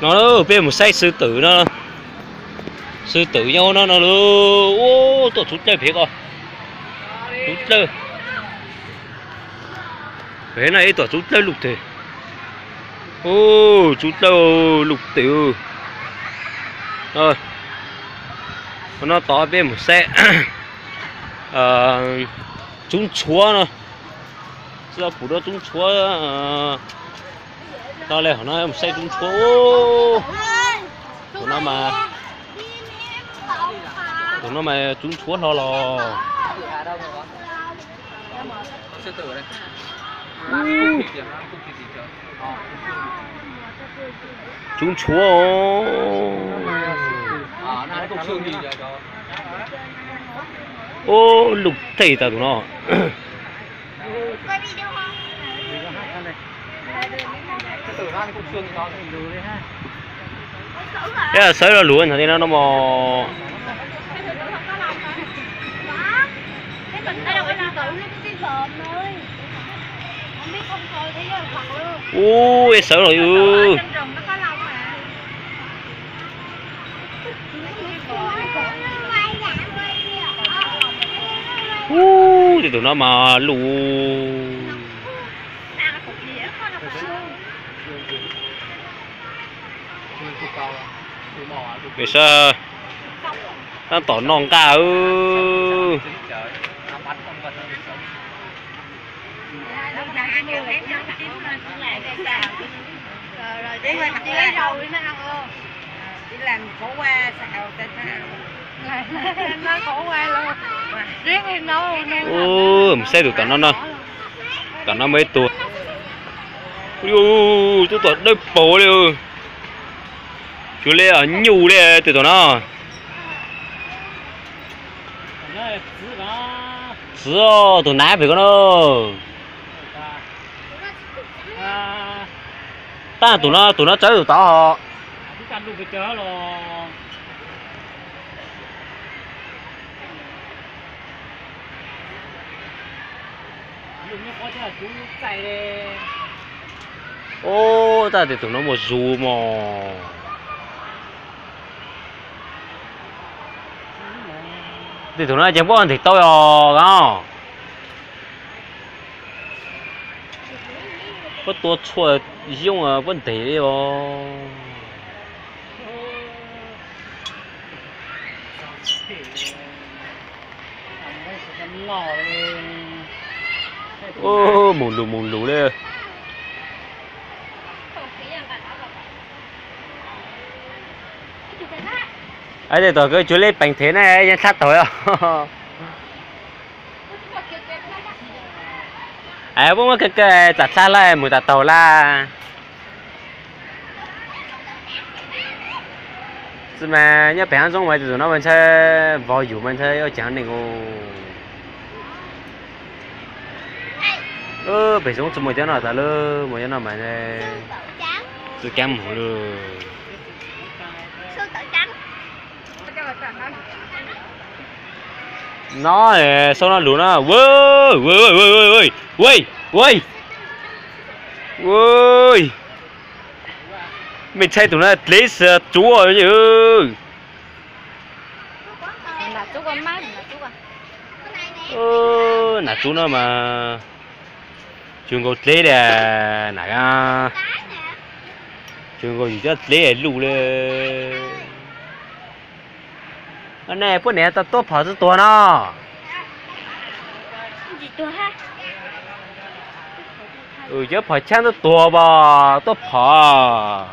No peb mus saib xwb twm no, xwb twm nyob no no. Ua, tuaj tsuv dlawg pem ko, tsuv dlawg. Pem no ib tuam tsuv dlawg luj twg. Ua, tsuv dlawg luj twg. No tod peb mus saib tsuv ntshuab no. Tsis tau pum dua tsuv ntshuab no li, hov no mus saib tsuv ntshuab. Tus no mas, tus no mas tsuv ntshuab hlo los. Tsuv ntshuab. Ub, luj teg tas tus no. Sawv lo lus ntawm no no mos. Ub, sawv los. Ub, tej tus no mas luj. Pem saib, tab tom noj nqaj. Mus saib tus tom no no, tom no muaj ib tug. Ub, tub tom dawb paug li. Cuag li nyuj li tus tom no. Txiv, tus nav pem ko no. Tab tus no, tus no tsawv tus tod hos. Ub, tab tus no muaj zus mos. Tej tus no ces puab ntes tau os. Puab tua tshuaj yooj puab ntes li os. Mus lus mus lus li. Tej tom kws cuag li peem them na yeej txhab taug os. Puab muab kawg kawg txam txhab lawm mus tas taug lawm. Txawm mas nyob pem hav zoov mas tus no mas ntshai vog yus mas ntshai ua cas neeg. Pem zoov tsis muaj cov no tas lawm, muaj cov no mas txawj kaab mus lawm. No, sau no lus no. Mej ntshai tus no dlev xwb tsuav. Nam tsuv no mas tsuas nkaus dlev li na. Tsuas nkaus yus cov dlev luj li. Nej puab niam tau tuab phom tsi tuag no? Cov phom chaab tuab tuag pom tuab phom.